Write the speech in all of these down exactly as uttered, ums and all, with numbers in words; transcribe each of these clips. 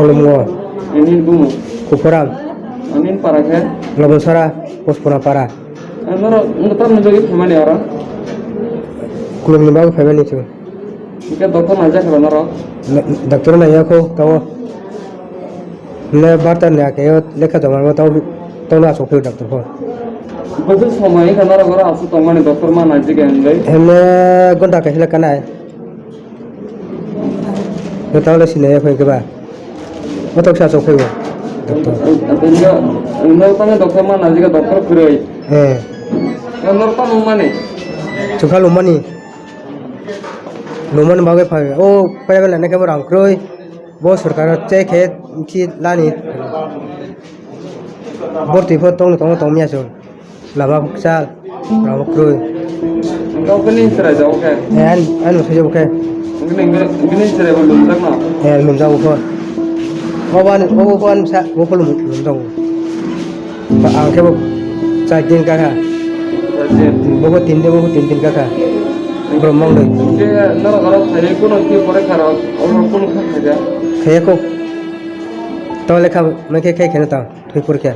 Tongo. Ani bumo. Kuphorang. Ani para khe? Lobonsara, Pospona para. Norok, norok tamni bagwi phaimani oro? Khulumni bagwi phaimani chwng. Hingke doctor naijak kha norok? Na-, doctor naiyakho, tamo. Ne barta ni ake yo lekha joma mo tamo, tamo asok phai doctor pho. Bwswk somoi wngkha norok oro aswk tongmani doctor ma naijak ya hwnwi? Hemne gonta kaisa lekha nai. Tamo le sinai phai khe ba. Otok sa asok phai bo. Doctor. Norok tamo doctor ma naijak ya doctor kwrwi. Eh. Norok tamo mani? Chukha lumani. Lumani bagwi phai. O private laina khe bo rang kwrwi. Bo sorkar che khe ki lani. Borti pho tong tong tong miya chwng. Lama kisa rang kwrwi. Kau kini serai jauh ke? Eh, an, an usai jauh ke. Kini, kini serai bo lumjak na? Eh, lumjak bo. Oban, obo ban sa, bo pho lum, lumjak bo. Ba, ang khe bo char din kha kha. Char din. Bo bo tin din, bo bo tin din kha kha. Borok mong doi. Ke norok oro phai kuno ki pore kha rok, oro kuno kha kha ja. Khaya ko. To lekha, mai khe khai kheno ta, thwi por khe.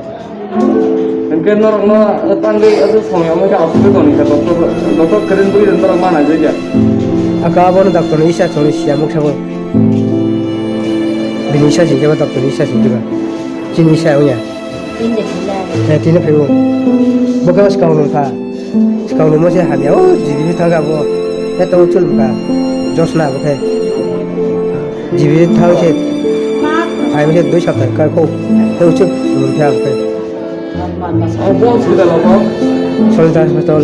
Hingke norok no tangwi ase somoi omo khe asugwi tongni kha, doctor, doctor kwrwng bui norok mana jai ja. Aka abono doctor ni isa choli siya muksa bo. Bini isa singke ba doctor ni isa singke ba. Chini isa oya. Tini de phila. Eh, tini phaibo. Bo khe skang nung kha. Skang nung mo se hamya o G B thang kha bo. Ya to chul kha. Josna bo khe. G B thang khe. Phai bo khe dui sapta kha kho. Te uchuk nung kha bo khe. Abo hospital abo? Solenta hospital.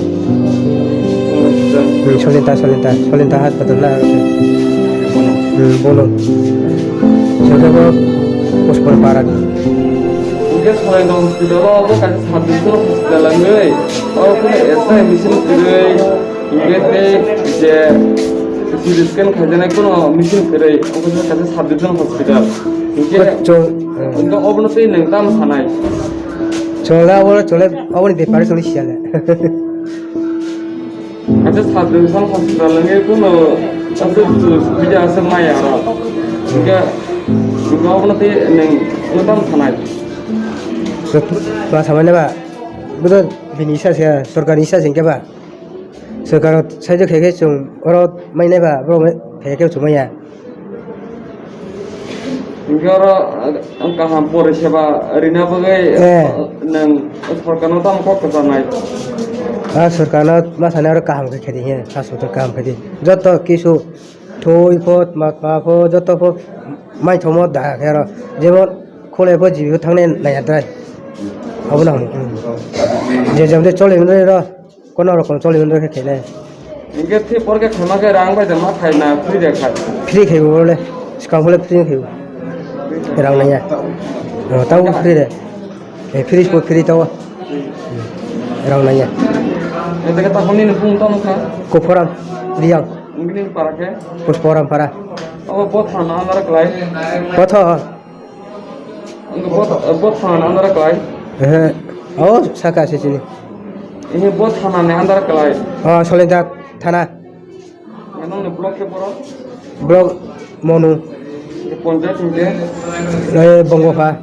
Hmm, Solenta, Solenta, Solenta hospital na. Hmm, bono. Solenta bo Pospon para ni. Hingke Solenta hospital o abo kaisa sub division hospital wngwi, abo kunu S I machine kwrwi, hingke tei je C T scan khaijaknai kunu machine kwrwi, abo kaisa sub division hospital. Hingke, chwng, eh, hingke obono tei nwng tamo sanai? Chole, obono chole, oboni bepare chole siyale. Kaisa sub division hospital wngwi kunu aswk subida aswk maya aro. Hingke, hingke obono tei nwng, nwng tamo sanai? Ma samani ba, bodo bini isa se, sorkar ni isa se hingke ba. Sorkar saijo khe khe chwng oro mai nai ba, borok khe khe chwng maya. Hingke oro, ah, kaham poriseba rina bagwi, eh, nwng sorkarno tamo kok kwcharnai? Ah, sorkarno ma sanai oro kaham khe khe di, he, hospital kaham khe di. Joto kisu thwi pho, ma, ma pho, joto pho mai thomo da khe oro. Jemon khulai pho jibi thangnai nai adrai. Abono hwn. Je jemde chole mwnai ro. Kono rokom choli mwnwi khe khainai. Hingke thwi porkhe khaima khe rang bai da ma khaina free de khai. Free khai bo le. Swkang phole free khai bo. Rang nangya. O, tabo free de. E, free po free tabo. Rang nangya. Ede ke tahoni ni phung tamo kha. Kophoram, Riyang. Nini para khe? Kophoram para. Abo bo thana andar klai. Botho. Bo, bo thana ni andar klai? Ehe. O, saka se chini. Ehe, bo thana ni andar klai? O, Solenta thana. Nang ni block ke boro? Block Monu. Ponjayat hingke? Eh, Bongopha.